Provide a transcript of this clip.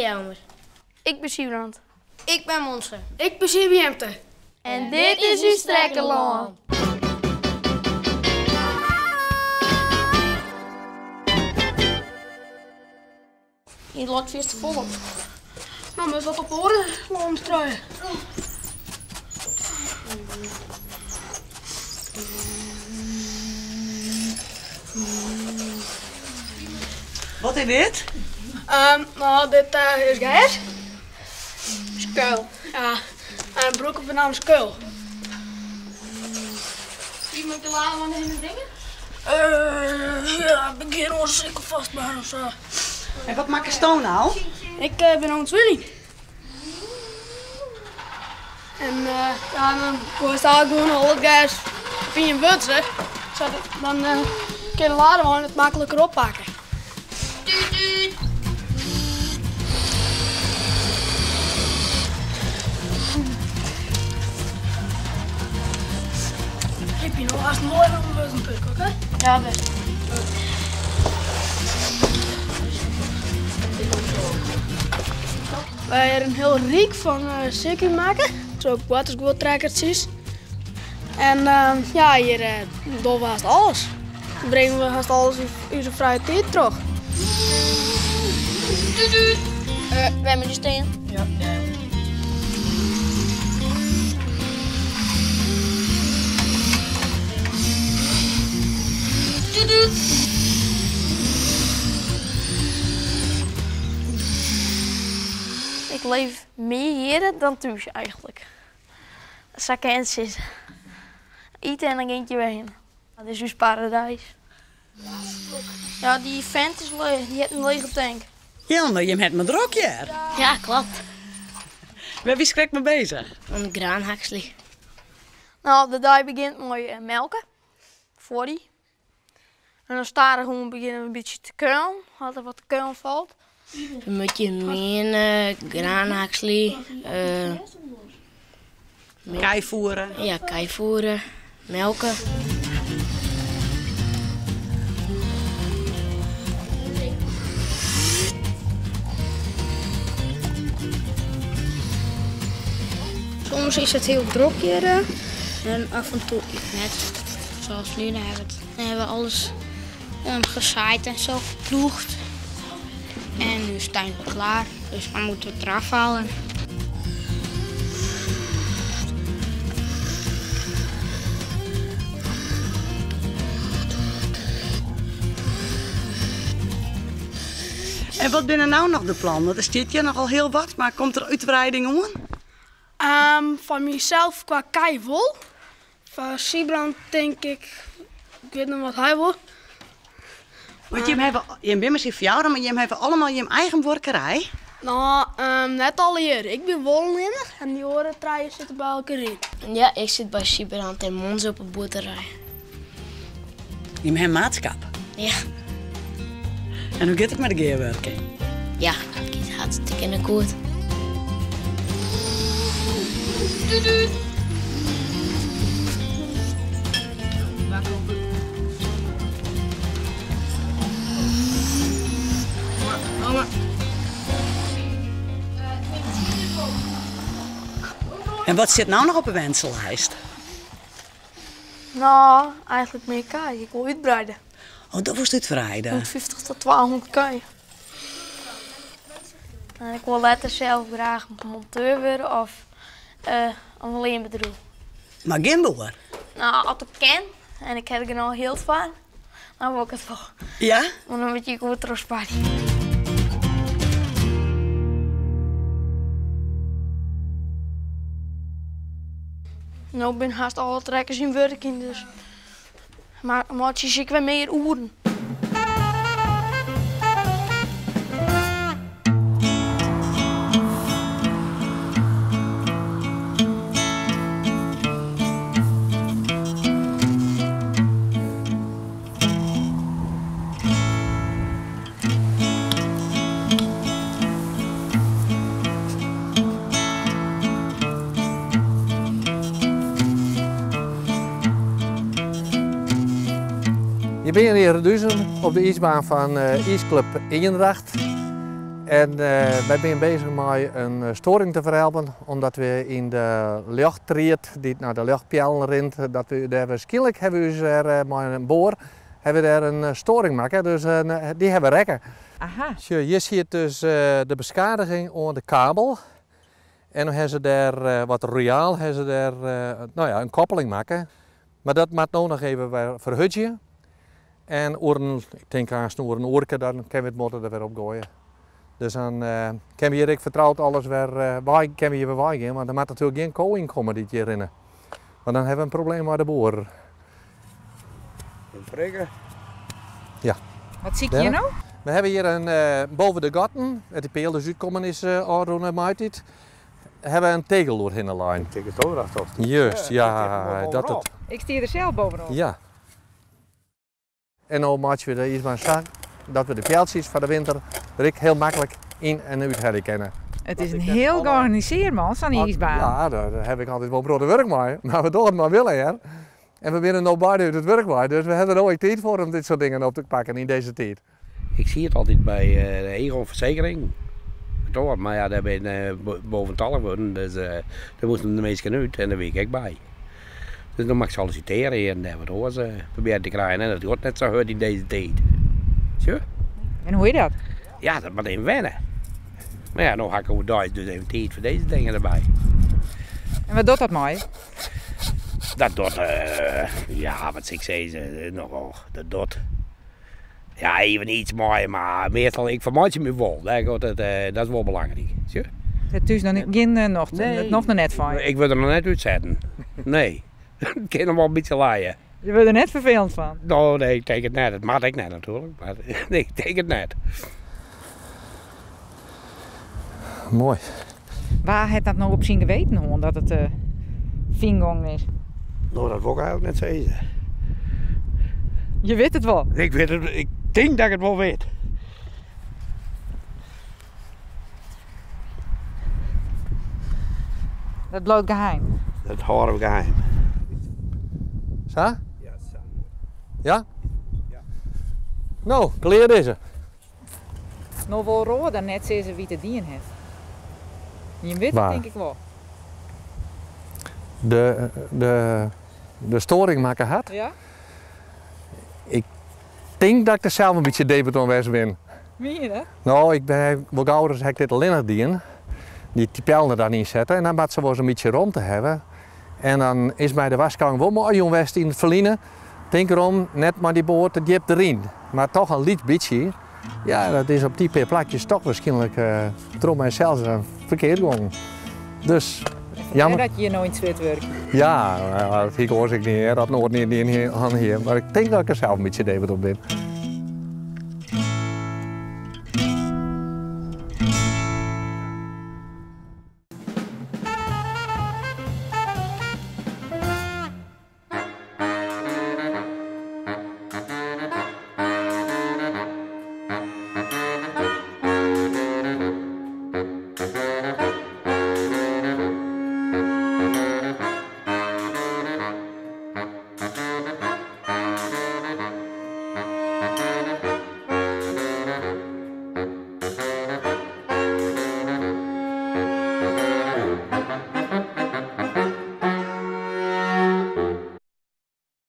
Jelmer. Ik bin Sybrand. Ik bin Monse. Ik bin Siebe-Jemte. En dit is ús trekkerlân. Yn it lot fierste folop. No, moatst wat op oare lân struie. Wat is dit? No, dit is gers. Is kuil, ja. En brûke we namens kuil. Wie moat de lân hinne bringe? Ja, begjin oars ik alvast mar of sa. En wat makkesto no? Ik bin oan it swyljen. En ja, dan goaist eigentlik gewoan al it gers op ien wurd, sadat dan kin de ladewein it makliker oppakke. Tuut tuut. Ik bin no hast moai oan wurden puk, oké? Ja, best. Wy ha in hiel ryk fan sirky makke, sa boartersguodtrekkertsjes. En ja, hjir dogge we hast alles. Bringe we hast alles ús frije tiid troch. Tuut tuut. Wêr moat dy stean? Ja, dêr. Tuut tuut. Ik leef mear hjir dan thús eigentlik. Sa kin it sizze. Ite en dan gean ik hjir wer hinne. Dat is ús paradys. Ja, dy fent is leech, dy hat in lege tank. Jelmer, jim hat mar drok hjir. Ja, kloppet. Wêr bist krekt mei bezich? Oan it graanhakseljen. No, de dei begjint mei melke, foar dy. En dan stadichoan begjinne we in bytsje te kuilen, as der wat te kuilen falt. We moatte meane, graanhakselje. Kij voeren. Ja, kij voeren, melke. Soms is it hiel drok hjir en af en toe net. Zoals nu, dan hebben we, dan hebben we alles gezaaid en zo, geploegd. En nu is het eindelijk klaar, dus dan moeten we het eraf halen. En wat binne no noch de plannen? Want der stiet hjir nochal hiel wat, mar komt der útwreiding oan? Foar mysels kwa kij wol. Foar Sybrand tink ik, ik wit net wat hy wol. Want jim hawwe, jim binne mei syn fjouweren, mar jim hawwe allemal jim eigen buorkerij? No, net allegear. Ik bin wol allinnich en dy oare trije sitte by elkoar yn. Ja, ik sit by Sybrand en Mons op 'e boerderij. Jim hawwe maatskap? Ja. En hoe giet it mei de gearwurking? Ja, dat giet hartstikke goed. Tuut tuut. En wat sit no noch op 'e wensenlijst? No, eigentlik mear kij. Ik wol útbreide. Oh, do wolst útwreide? 150 tot 200 kij. En ik wol letter sels graach monteur wurde of in leanbedriuw. Mar gjin boer? No, as ik kin en ik ha der genôch jild foar, dan wol ik it wol. Ja? Want dan moat je goed trochsparje. No bin hast alle trekkers yn wurking, dus meitsje se ek wer mear oeren. Je binne yn Reduzum op de iisbaan fan iisklub Eendracht. En wy binne bezich mei in storing te ferhelpen, omdat we yn de ljochttried dy't nei de ljochtpeallen rint, dat we dêr wierskynlik hawwe we ús dêr mei in boar hawwe we dêr in storing makke, dus dy hawwe we rekke. Aha. Sjoch, hjir siet dus de beskadiging oan de kabel. En dan hawwe se dêr wat royaal, hawwe se dêr no ja, in koppeling makke. Mar dat moat no noch even wer ferhurdzje. En oer in, ik tink aanst oer in oerke, dan kinne we it motor der wer op goaie. Dus dan kinne we hjir ek fertroud alles wer wei, kinne we hjir wer weigean, want der moat natuerlik gjin ko yn komme dy't hjir rinne. Want dan hawwe we in probleem mei de boer. Even prikken. Ja. Wat sykje je no? We hawwe hjir in, boven de gatten, wêr't de peal dus útkommen is ôfrûne maitiid, hawwe we in tegel oerhinne lein. Tik it oer achter. Just, ja. Dat it. Ik stie der sels bovenop. Ja. En no meitsje we de iisbaan sa dat we de pealtsjes foar de winter der ek hiel maklik yn en út helje kinne. It is in hiel georganisearre man, sa'n iisbaan. Ja, dêr haw ik altyd wol in protte wurk mei. Mar we dogge it mei wille, hear. En we binne no beide út it wurk wei, dus we hawwe der no ek tiid foar om dit soart dingen op te pakken yn dizze tiid. Ik siet altyd by de Aegon Verzekering. Kantoar, mar ja, dêr binne boventallich wurden, dus dêr moasten de minsken út en dêr wie ik ek by. Dus no moat ik sollicitearje hjir en dêr wat oars probearje te krijen en dat giet net sa hurd yn dizze tiid. Sjoch? En hoe is dat? Ja, dat moat even wenne. Mar ja, no ha ik oerdeis dus even tiid foar dizze dingen derby. En wat docht dat mei je? Dat docht, ja, wat sil ik sizze, nochal, dat docht. Ja, even iets mei, mar meastal, ik fermeitsje my wol. Dat is wol belangryk. Sjoch? It is noch gjin nocht, it nocht noch net fan je. Ik wurd der noch net útsetten. Nee. It kin noch wol in bytsje lije. Je wurde der net ferfelend fan? No, nee, ik tink it net. It moat ek net natuerlik, mar nee, ik tink it net. Moai. Wa hat dat no op syn geweten hân dat it fyn gongen is? No, dat wol ik eigenlik net sizze. Je wit it wol? Ik wit it, ik tink dat ik it wol wit. Dat bliuwt geheim? Dat hâlde we geheim. Sa? Ja, sa. Ja? Ja. No, klear is se. No wol Roorda net sizze wie't it dien hat. Jim witte Wa? tink ik wol. De, de, de storing makke hat? Ja? Ik tink dat ik der sels in bytsje debet oan west bin. Mien je dat? No, ik ben wol gauris ha ik dit allinnich dien. Dy peallen der dan yn sette en dan moat se wolris in bytsje romte hawwe. En dan is my de warskôging wol meijûn west yn it ferline, tink derom, net mei dy boar te djip deryn, mar toch in lyts bytsje. Ja, dat is op dy pear plakjes toch wierskynlik troch mysels ferkeard gongen. Dus, jammer. Dat je hjir no yn it swit wurkje. Ja, dat hie ik oars ek niet, dat noard niet in han hier. Mar ik tink dat ik der sels in bytsje debet op bin.